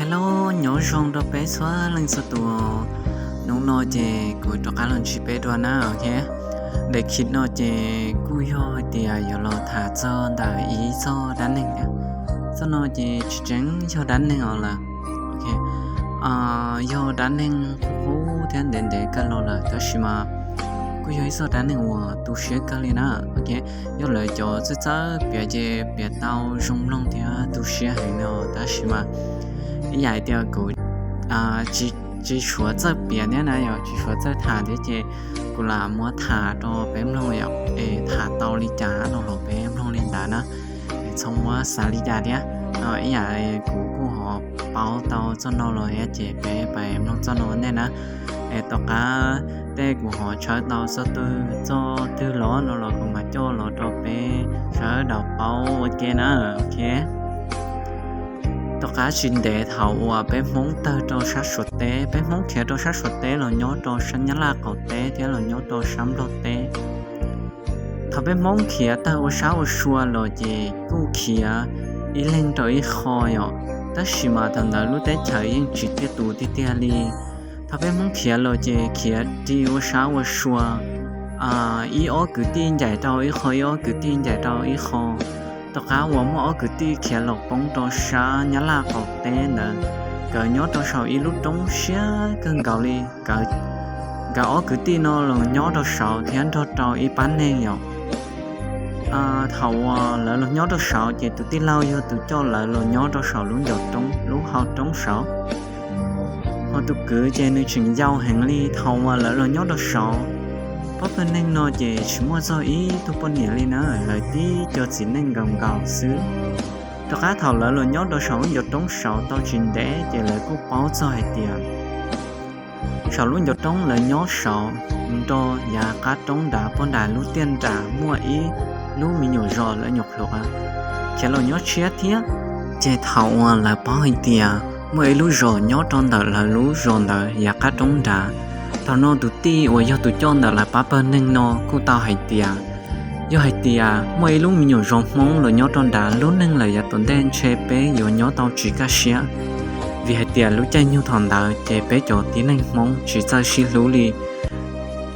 Hello, nyob zoo rau peb txhua leej txhua tus. Hnub no ces kuv rov qab los ntsib peb dua na, ok. Daim clip no ces kuj yog hais tias yuav los tham txog ntawm ib txoj dab neeg thiab. Txoj no ces tsis tseem yog dab neeg os lawm, ok, yog dab neeg qub qub thiab ntev ntev kawg los lawm, tab sis mas kuj yog ib txoj dab neeg uas tu siab kawg li na, ok. Yog lawv cov txawj txawj piav ces piav tau zoo mloog thiab tu siab heev no, tab sis mas ib yam tias kuv tsis suav txawj piav thiab na yom, tsis suav txawj tham thiab ces kuv lam muab tham rau peb mloog yom, es tham tau li cas no los peb mloog li ntawd na, es txhob muab xav li cas thiab. Ib yam kuv kuj ho paub tau txoj no los thiab ces peb pais mloog txoj no ua ntej na. Es tom qab tej kuv ho tshawb tau txoj twg, txoj twg los no los kuv mam coj los rau peb sawv daws paub ua ke na, ok. Tom qab tsis ntev thaum uas peb Hmoob tawg rau sab Suav teb, peb Hmoob khiav rau sab Suav teb los nyob rau sab Nyab Laj qaum teb thiab los nyob rau sab Nplog teb. Thaum peb Hmoob khiav tawg ua sab ua sua los ces kuj khiav ib leeg rau ib qho yom, tab sis mas thaum ntawd lub teb chaws yeej tsis tiaj tus tiag tiag li. Thaum peb Hmoob khiav los ces khiav ri ua sab ua sua, ib ob kwv tij ncaim rau ib qho, ib ob kwv tij ncaim rau ib qho. Tom qab uas muaj ob kwv tij khiav los poob rau sab Nyab Laj qaum teb ntawd, nkawd nyob rau saum ib lub roob siab kawg nkaus li. Nkawd ob kwv tij no los nyob rau saud thiab nrog rau ib pab neeg yom. Thaum uas lawv los nyob rau saud ces tus tij laug yog tus coj lawv los nyob rau saum lub ncov roob, lub hau roob saud. Ho tus kwv ces nws tseem yau heev li. Thaum uas lawv los nyob rau saud, pab pawg neeg no ces tsis muaj txog ib tug poj niam li na, lawv tib co txiv neej nkaus nkaus xwb. Rov qab thaum lawv los nyob rau saum lub ncov roob saud tau tsis ntev ces lawv kuj paub txog hais tias saum lub ncov roob lawv nyob saud, nrog yav qab roob nrad pog nram lub tiaj nram muaj ib lub me nyuam zos lawv nyuam qhuav khiav los nyob tshiab thiab. Ces thaum uas lawv paub hais tias muaj ib lub zos nyob rau ntawm lawv lub zos ntawd yav qab roob nrad, thaum no tus tij uas yog tus coj ntawm lawv pab pawg neeg no kuj tau hais tias, yog hais tias muaj ib lub me nyuam zos Hmoob los nyob rau nrad, lub neej lawm yav tom ntej ntshe peb yuav nyob tau tsis kaj siab, vim hais tias lub caij nyoog thaum ntawd ces peb cov tib neeg Hmoob tsis txawj sib hlub li,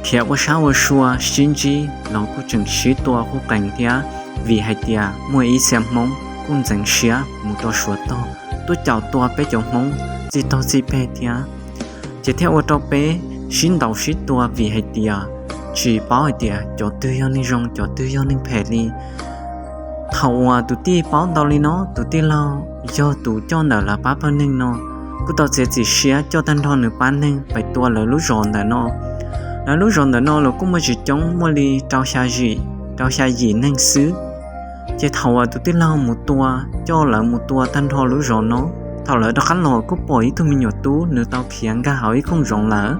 khiav ua sab ua sua sib ntsib los kuj tseem sib tua quj qees thiab, vim hais tias muaj ib txhia Hmoob kuj ntxeev siab mus rau Suav tog tuaj caum tua peb cov Hmoob txij tog txij peg thiab. Ces thiaj ua rau peb sib ntaus sib tua vim hais tias tsis paub hais tias cov twg yog neeg zoo cov twg yog neeg phem li. Thaum uas tus tij paub ntau li no, tus tij laug yog tus coj ntawm lawv pab pawg neeg no kuj tau txiav txim siab coj tag nrho nws pab neeg pais tua lawv lub zos ntawm no. Lawv lub zos ntawm no los kuj muaj tsis coob, muaj li rau xya yim neeg xwb. Ces thaum uas tus tij laug mus tua, coj lawv mus tua tag nrho lub zos no, thaum lawv rov qab los kuj pom ib tug me nyuam tub nws tau khiav nkag hauv ib koog zoov lawm.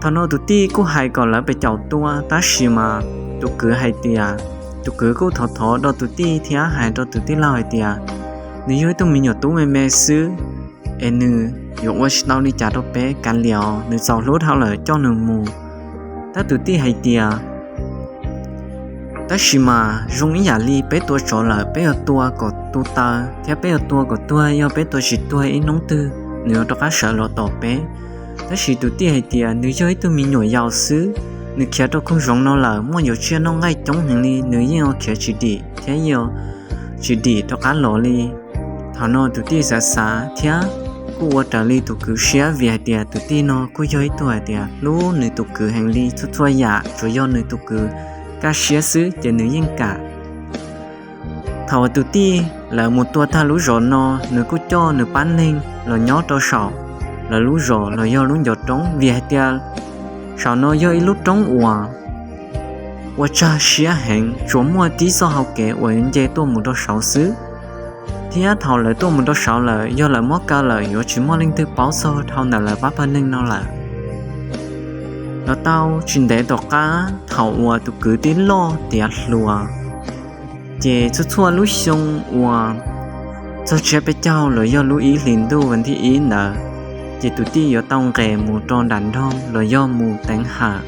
Thaum no tus tij kuj hais kom lawv pes caum tua, tab sis mas tus kwv hais tias, tus kwv kuj thov thov rau tus tij thiab hais rau tus tij laug hais tias, nws yog ib tug me nyuam tub me me xwb, es nws yuav ua tsis tau li cas rau peb kav liam, nws txaus hlub dhau lawm coj nws mus. Tab tus tij hais tias, tab sis mas zoo ib yam li peb tua tsov lawm, peb yuav tua kom tu taw thiab peb yuav tua kom tuag, yog peb tua tsis tuag ib hnub twg nws yuav rov qab sawv los tom peb. Tab sis tus tij hais tias nws yog ib tug me nyuam yaus xwb, nws khiav rau koog zoov no lawm muaj yuav tsiaj noj nqaij coob heev li, nws yeej yuav khiav tsis dim thiab yeej tsis dim rov qab los li. Thaum no tus tij xav xav thiab kuj ua raws li tus kwv siab, vim hais tias tus tij no kuj yog ib tug hais tias hlub nws tus kwv heev li, txhua txhua yam tsuas yog nws tus kwv kaj siab xwb ces nws yeej kam. Thaum uas tus tij lawv mus tua tag lub zos no, nws kuj coj nws pab neeg los nyob rau saum lawv lub zos los yog lub ncov roob, vim hais tias saum no yog ib lub roob uas ua tsag siab heev, tsuas muaj tib txoj hau kev uas yuav nce tuaj mus rau saud xwb. Thiab thaum lawv tuaj mus rau saud lawm, yog lawv muab kaw lawm yuav tsis muaj leej twg paub txog dhau ntawm lawv pab pawg neeg no lawm. Los tau tsis ntev tom qab thaum uas tus kwv tij loj tiav hluas, ces txhua txhua lub xyoo uas txog tsiab peb caug los yog lub ib hlis ntuj vas thib ib ntawd, ces tus tij yuav tau nqes mus rau nram nroog los yog mus teev hawm.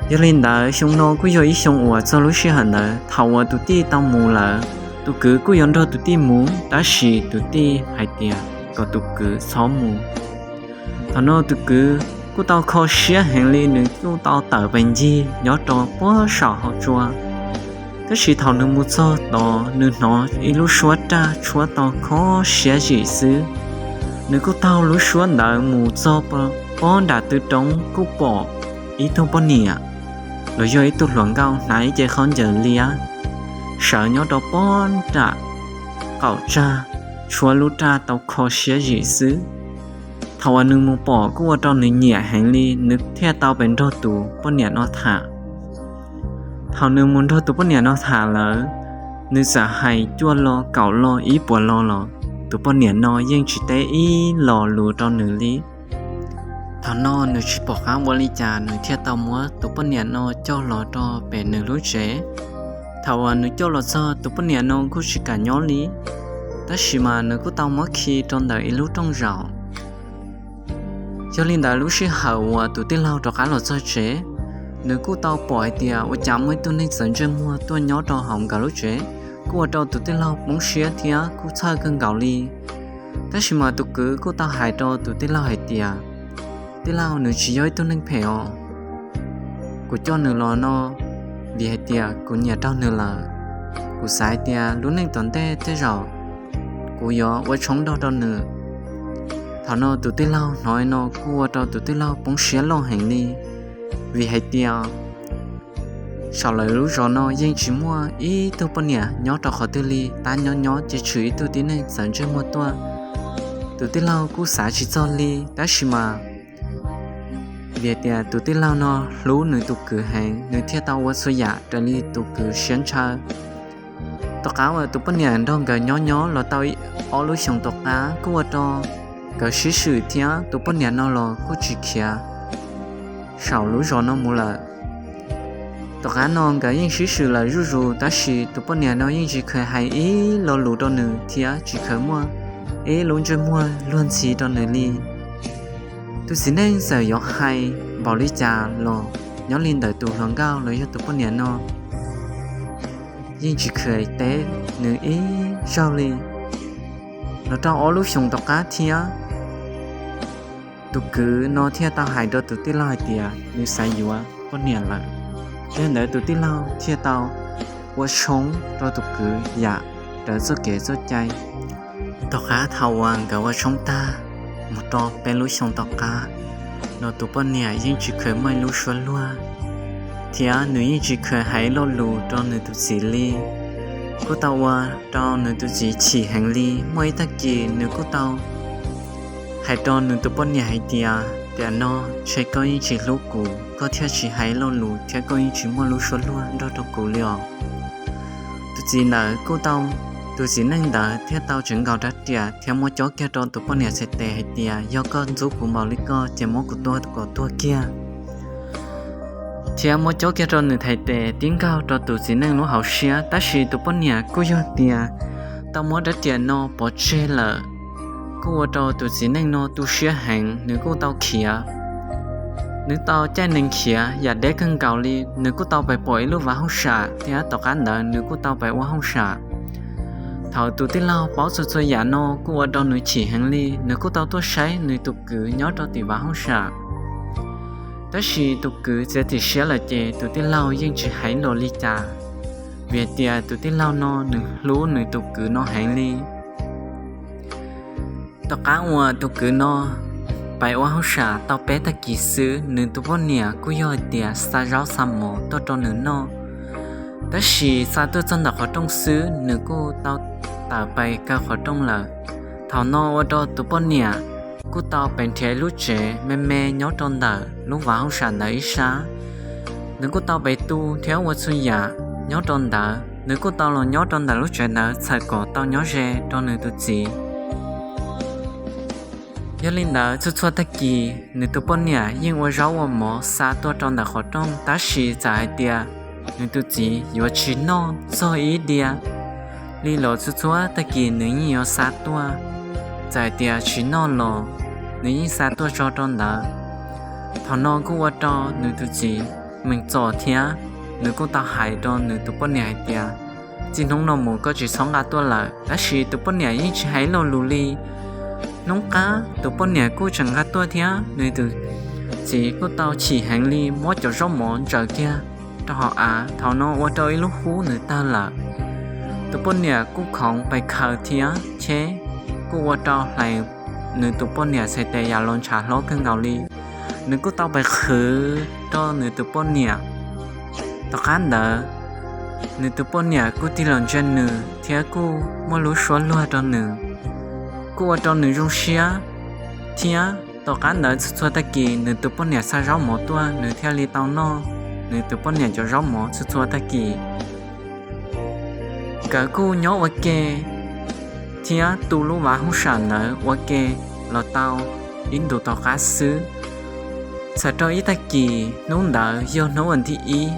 Yog li ntawd xyoo no kuj yog ib xyoo uas txog lub sij hawm ntawd, thaum uas tus tij tau mus lawm, Tus kwv kuj yuav nrog tus tij mus, tab sis tus tij hais tias kom tus kwv txhob mus. Thaum no tus kwv kuj tau kho siab heev li, nws kuj tau tawm pes ncig nyob rau puag saum hauv tsua. Tab sis thaum nws mus txog tod, nws hnov ib lub suab raj tshuab tau kho siab zim xwb. Nws kuj taug lub suab ntawd mus txog pob nram tw roob, kuj pom ib tug poj niam los yog ib tug hluas nkauj hnav ib ce khaub ncaws liab sawv nyob rau pob nram qaum tsag, tshuab lub raj tau kho siab zim xwb. Thaum uas nws mus pom kuj ua rau nws nyiam heev li, nws thiaj tau pes nrog tus poj niam no tham. Thaum nws mus nrog tus poj niam no tham lawm, nws txawm hais cuaj lo kaum lo ib puas lo los tus poj niam no yeej tsis teb ib lo lus rau nws li. Thaum no nws tsis pom qab ua li cas, nws thiaj tau muab tus poj niam no coj los rau pem nws lub tsev. Thaum uas nws coj los txog, tus poj niam no kuj tsis kam nyob li, tab sis mas nws kuj tau muab khi rau ntawm ib lub rooj zaum. Yog li ntawd lub sij hawm uas tus tij laug rov qab los txog tsev, nws kuj tau pom hais tias ua cas muaj ib tug neeg txawv ntsej muag tuaj nyob rau hauv nkawd lub tsev, kuj ua rau tus tij laug poob siab thiab kuj txhawj kawg nkaus li. Tab sis mas tus kwv kuj tau hais rau tus tij laug hais tias, tij laug, nws tsis yog ib tug neeg phem os. Kuv coj nws los no vim hais tias kuv nyiam raug nws lawm. Kuv xav hais tias lub neej tom ntej tej zaum kuv yuav ua tshoob nrog rau nws. Thaum no tus tij laug hnov no kuj ua rau tus tij laug poob siab loj heev li, vim hais tias saum lawv lub zos no yeej tsis muaj ib tug poj niam nyob rau qhov twg li, tab nyob nyob ces tshwm ib tug tib neeg txawv ntsej muag tuaj. Tus tij laug kuj xav tsis txog li, tab sis mas vim hais tias tus tij laug no hlub nws tus kwv heev, nws thiaj tau ua txhua yam raws li tus kwv siab ntshaw. Tom qab uas tus poj niam nrog nkawd nyob nyob los tau ob lub xyoos tom qab, kuj ua rau nkawd sib swm thiab tus poj niam no los kuj tsis khiav saum lub zos no mus lawm. Tom qab no nkawd yeej sib swm lawm zuj zus, tab sis tus poj niam no yeej tsis kheev hais ib lo lus rau nws thiab tsis kheev muaj ib lub ntsej muag luag ntxhi rau nws li. Tus txiv neej txawm yuav hais npaum li cas los nyob li ntawm tus hluas nkauj los yog tus poj niam no yeej tsis kheev teb nws ib zaug li. Los rau ob lub xyoos tom qab thiab, tus kwv no thiaj tau hais rau tus tij laug hais tias nws xav yuav poj niam lawm. Yog li ntawd tus tij laug thiaj tau ua tshoob rau tus kwv yam raws txoj kev txoj cai. Tom qab thaum uas nkawd ua tshoob tag mus rau peb lub xyoos tom qab no, tus poj niam yeej tsis kheev muaj ib lub suab luag, thiab nws yeej tsis kheev hais lo lus rau nws tus txiv li. Kuj tau ua rau nws tus txiv chim heev li. Muaj ib tag kis nws kuj tau hais rau nws tus poj niam hais tias, tiam no ntshe koj yeej tsis hlub kuv, koj thiaj tsis hais lo lus thiab koj yeej tsis muaj lub suab luag nrog rau kuv li os. Tus txiv ntawd kuj tau, tus txiv neej ntawd thiaj tau tseev nkaus rab riam thiab muab cob kiag rau tus poj niam txhais tes hais tias, yog koj ntxub kuv npaum li ko ces muab kuv tua kom tuag kiag. Thiab muab cob kiag rau nws txhais tes tib nkaug rau tus txiv neej lub hauv siab, tab sis tus poj niam kuj yog tias tau muab rab riam no pov tseg lawm, kuj ua rau tus txiv neej no tu siab heev, nws kuj tau khiav. Nws tau caij nees khiav yam deb kawg nkaus li, nws kuj tau pais pom ib lub vaj hauj sam thiab tom qab ntawd nws kuj tau pais ua hauj sam. Thaum tus tij laug paub txhua txhua yam no kuj ua rau nws chim heev li, nws kuj tau tuaj saib nws tus kwv nyob rau tim vaj hauj sam. Tab sis tus kwv txiav txim siab lawm ces tus tij laug yeej tsis hais los li cas, vim hais tias tus tij laug no nws hlub nws tus kwv no heev li. Tom qab uas tus kwv no pais ua hauj sam tau peb tag kis xwb, nws tus poj niam kuj yog hais tias xa zaub xa mov tuaj rau nws noj. Tab sis xa tuaj txog ntawm qhov rooj xwb, nws kuj tau tawm pais kaw qhov rooj lawm. Thaum no ua rau tus poj niam kuj tau pais nrhiav ib lub tsev me me nyob rau ntawm lub vaj hauj sam ntawd ib sab. Nws kuj tau pais tu thiab ua txhua yam nyob rau ntawd. Nws kuj tau los nyob rau ntawm lub tsev ntawd txhawm kom tau nyob ze rau nws tus txiv. Yog li ntawd txhua txhua tag kis nws tus poj niam yeej ua zaub ua mov xa tuaj rau ntawm qhov rooj, tab sis txawm hais tias nws tus txiv yuav tsis noj txog ib diav li los txhua txhua tag kis nws yeej yuav xa tuaj. Txawm hais tias tsis noj los nws yeej xa tuaj tso rau ntawd. Thaum no kuj ua rau nws tus txiv meem txom thiab nws kuj tau hais rau nws tus poj niam hais tias, txij hnub no mus koj tsis txhob nqa tuaj lawm. Tab sis tus poj niam yeej tsis hais ib lo lus li. Hnub qab tus poj niam kuj tseem nqa tuaj thiab nws tus txiv kuj tau chim heev li muab cov zaub mov ntsaws kiag rau hauv av, thaum no ua rau ib lub hub nws tawg lawm. Tus poj niam kuj khoov pes khaws thiab cheb, kuj ua rau hlais nws tus poj niam txhais tes yam los ntshav hlob kawg nkaus li. Nws kuj tau pes qhwv rau nws tus poj niam. Tom qab ntawd nws tus poj niam kuj tig los ntsia nws thiab kuj muaj lub suab luag rau nws, kuj ua rau nws zoo siab. Thiab tom qab ntawd txhua txhua tag kis nws tus poj niam xa zaub mov tuaj nws thiaj li tau noj nws tus poj niam cov zaub mov txhua txhua tag kis. Nkawd kuj nyob ua ke thiab tu lub vaj hauj sam ntawd ua ke los tau ib ntus tom qab xwb. Txawm rau ib tag kis hnub ntawd yog hnub vas thib ib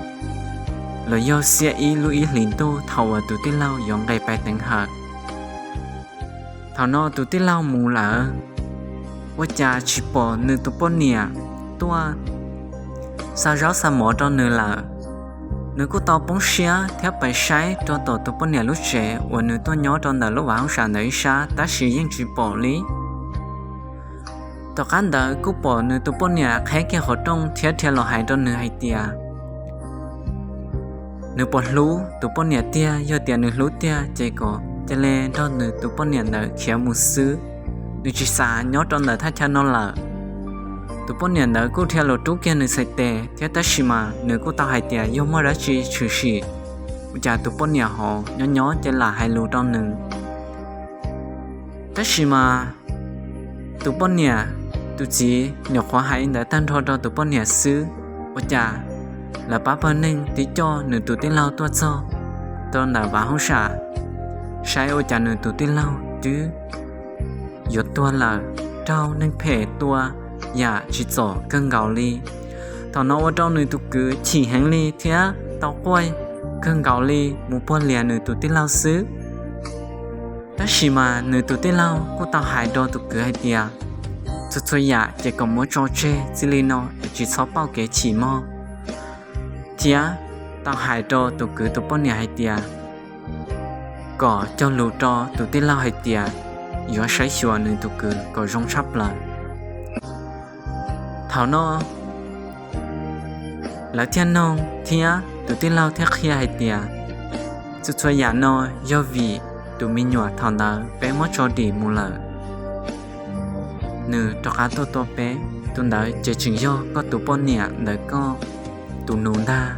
los yog xiab ib lub ib hlis ntuj thaum uas tus tij laug yuav nqes pais teev hawm. Thaum no tus tij laug mus lawm, ua cas tsis pom nws tus poj niam tuaj xa zaub xa mov rau nws lawm. Nws kuj tau poob siab thiab pais saib rau tom tus poj niam lub tsev uas nws tuaj nyob rau ntawm lub vaj hauj sam ntawd ib sab tab sis yeej tsis pom li. Tom qab ntawd kuj pom nws tus poj niam qheb kiag qhov rooj thiab dhia los hais rau nws hais tias nws puas hlub tus poj niam tiag, yog tias nws hlub tiag ces kom cia li nrog nws tus poj niam ntawd khiav mus xwb, nws tsis xav nyob rau ntawm thaj chaw no lawm. Tus poj niam ntawd kuj dhia los rub kiag nws txhais tes thiab tab sis mas nws kuj tau hais tias yog muaj dab tsi tshwm sim, ua cas tus poj niam ho nyob nyob ces lam hais lus rau nws. Tab sis mas tus poj niam, tus txiv nyuam qhuav hais ntawd tag nrho rau tus poj niam xwb, ua cas lawv pab pawg neeg twb coj nws tus tij laug tuaj txog rau ntawm vaj hauj sam, saib ua cas nws tus tij laug twb yuav tuag lawm, raug neeg phem tua yam tsim txom kawg nkaus li. Thaum no ua rau nws tus kwv chim heev li thiab tau quaj kawg nkaus li mus puag lias nws tus tij laug xwb. Tab sis mas nws tus tij laug kuj tau hais rau tus kwv hais tias txhua txhua yam ces kom muab tso tseg txij li no es tsis txhob pauj kev chim mog, thiab tau hais rau tus kwv tus poj niam hais tias kom cog lus rau tus tij laug hais tias yuav saib xyuas nws tus kwv kom zoo tshaj plaws. Thaum no lawv thiaj noog thiab tus tij laug thiaj qhia hais tias txhua txhua yam no yog vim tus me nyuam thaum ntawd peb muab tso dim mus lawm, nws rov qab tuaj tua peb, tus ntawd ces tseem yog koj tus poj niam ntawm koj tus nus ntag.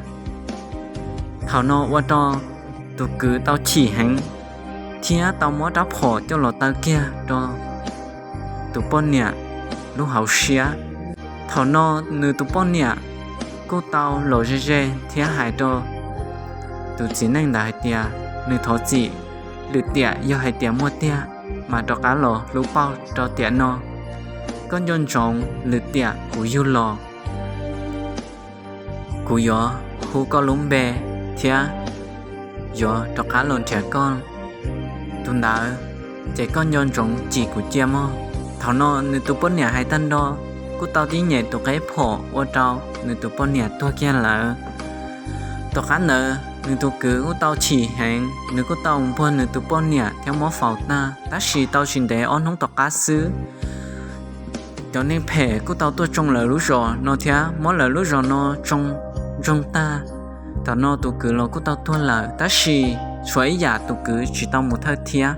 Thaum no ua rau tus kwv tau chim heev thiab tau muab rab phom coj los taw kiag rau tus poj niam lub hauv siab. Thaum no nws tus poj niam kuj tau los ze ze thiab hais rau tus txiv neej ntawd hais tias nws thov txim, lwm tiam yog hais tias muaj tiag mas rov qab los hlub pauj rau tiam no. Koj nco ntsoov lwm tiam kuv yug los kuv yuav hu koj lub npe thiab yuav rov qab los nrhiav koj. Tus ntawd ces koj nco ntsoov cim kuv cia mog. Thaum no nws tus poj niam hais tag nrho, kuj tau tib nyem tus qeb phom ua rau nws tus poj niam tuag kiag lawm. Tom qab ntawd nws tus kwv kuj tau chim heev, nws kuj tau npuag nws tus poj niam thiab muab faus tag. Tab sis tau tsis ntev ob hnub tom qab xwb, cov neeg phem kuj tau tuaj tsoo lawv lub zos no thiab muab lawv lub zos no tsoo ntsoog tag. Thaum no tus kwv los kuj tau tuag lawm, tab sis tshuav ib yam tus kwv tsis tau mus thawj thiab,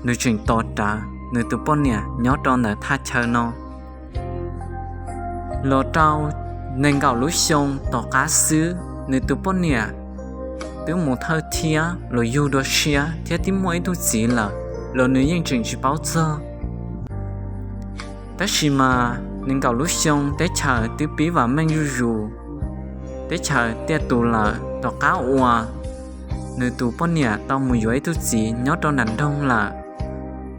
nws tseem tos rawv nws tus poj niam nyob rau ntawm thaj chaw no. Los rau nees nkaum lub xyoo tom qab xwb, nws tus poj niam twb mus thawj thiab los yug dua tshiab thiab twb muaj ib tug txiv lawm, los nws yeej tseem tsis paub txog. Tab sis mas nees nkaum lub xyoo teb chaws twb pib vam meej zuj zus, teb chaws tiaj tus lawm. Tom qab uas nws tus poj niam tau mus yuav ib tug txiv nyob rau nram nroog lawm,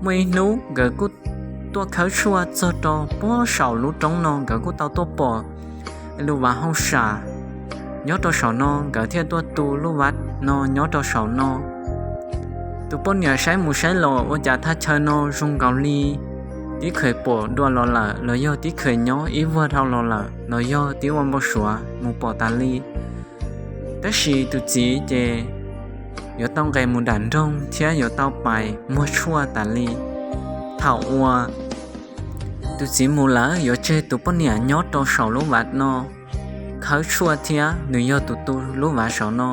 muaj ib hnub nkawd kuj tuaj khawb tshuaj txog rau puag saum lub roob no, nkawd kuj tau tuaj pom lub vaj hauj sam nyob rau saum no, nkawd thiaj tuaj tu lub vaj no nyob rau saum no. Tus poj niam saib mus saib los ua cas thaj chaw no zoo nkaus li tib kheev pom dua los lawm, los yog tib kheev nyob ib vuag dhau los lawm, los yog tib ua npau suav mus pom tas li. Tab sis tus txiv ces yuav tau nqes mus nram nroog thiab yuav tau pais muag tshuaj tas li. Thaum uas tus txiv mus lawm yuav tseg tus poj niam nyob rau saum lub vav no khawb tshuaj thiab nws yog tus tu lub vav saum no.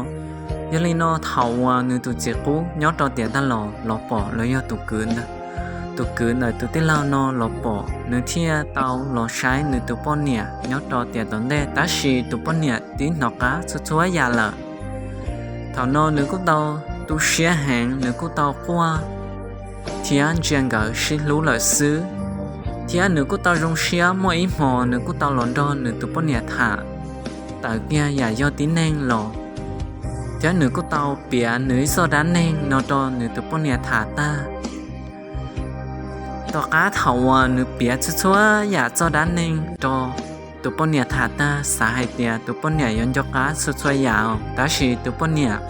Yog li no thaum uas nws tus txiv qub nyob rau tiam tag los los pom los yog tus kwv ntawm, tus kwv ntawm tus tij laug no los pom, nws thiaj tau los saib nws tus poj niam nyob rau tiam tom ntej, tab sis tus poj niam twb hnov qab txhua txhua yam lawm. Thaum no nws kuj tau tu siab heev, nws kuj tau quaj thiab ntsia nkawd sib hlub lawm xwb. Thiab nws kuj tau zoo siab, muaj ib hmos nws kuj tau los nrog nws tus poj niam tham tawm kiag yam yog tib neeg los, thiab nws kuj tau piav nws ib txoj dab neeg no rau nws tus poj niam tham tag. Tom qab thaum uas nws piav txhua txhua yam txoj dab neeg rau tus poj niam tham tag, xav hais tias tus poj niam yuav nco qab txhua txhua yam, tab sis tus poj niam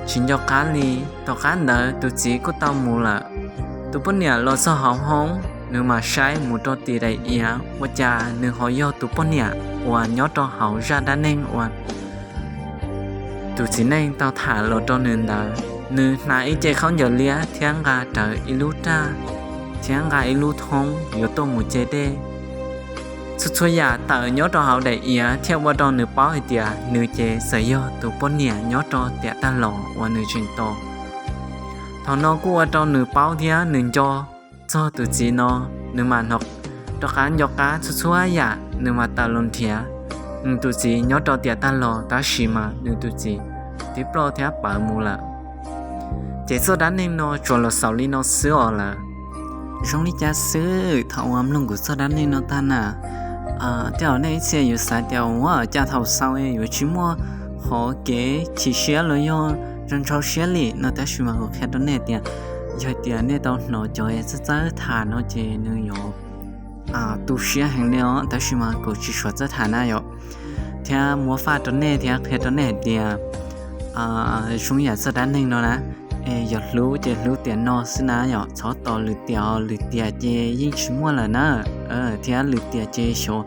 tsis nco qab li. Tom qab ntawd tus txiv kuj tau mus lawm. Tus poj niam los txog hauv hoob, nws mam saib mus rau tim daim iav, ua cas nws ho yog tus poj niam uas nyob rau hauv zaj dab neeg uas tus txiv neej tau tham los rau nws ntawd. Nws hnav ib ce khaub ncaws liab thiab nqa rawv ib lub raj, thiab nqa ib lub thoob yuav tuaj mus ce dej. Txhua txhua yam tawm nyob rau hauv daim iav thiaj ua rau nws paub hais tias nws ces txawm yog tus poj niam nyob rau tiam tag los uas nws tseem tos. Thaum no kuj ua rau nws paub thiab nws nco txog tus txiv no, nws mam rov qab nco qab txhua txhua yam, nws mam tawm los nrhiav nws tus txiv nyob rau tiam tag los, tab sis mas nws tus txiv twb ploj thiab pawv mus lawm. Ces txoj dab neeg no tsuas los xaus li no xwb os lawm. Zoo li cas xwb thaum uas mloog kuv txoj dab neeg no tag na, tej zaum nej ib txhia yuav xav tias ua cas thaum xaus yuav tsis muaj qhov kev chim siab los yog zoo ntshaw siab li no, tab sis mas kuv qhia rau nej tias yog tias nej tau hnov cov txawj txawj tham no ces nws yuav tu siab heev li os, tab sis mas kuv tsis suav txawj tham na yom. Thiab muab faj rau nej thiab qhia rau nej hais tias zoo yam txoj dab neeg no na, es yog hlub ces hlub tiam no xwb na yom, txhob tos lwm tiam, lwm tiam ces yeej tsis muaj lawm na. Thiab lwm tiam ces xyov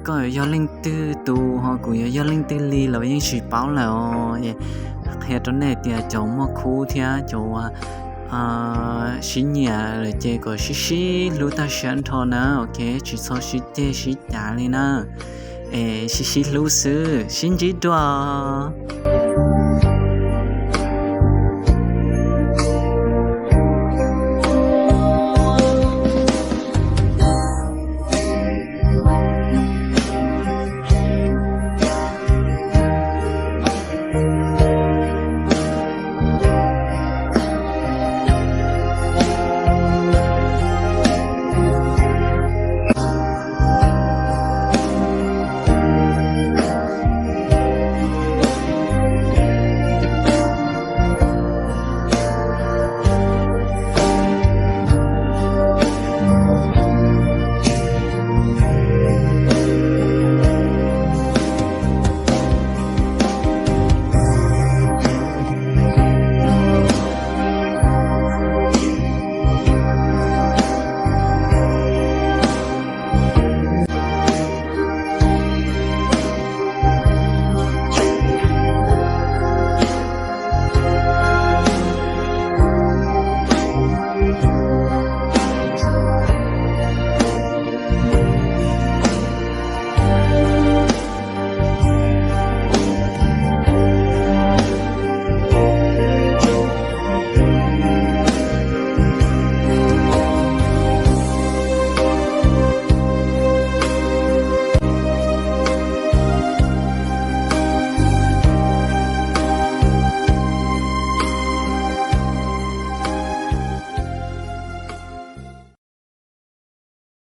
koj yuav yog leej twg tus ho kuv yuav yog leej twg li los yeej tsis paub lawm os. Qhia rau nej tias cov muaj khub thiab cov sib nyiam lawm ces kom sib sib hlub tag siab nrho na, ok, tsis txhob sib ceg sib cav li na. Es sib sib hlub xwb, sib ntsib dua.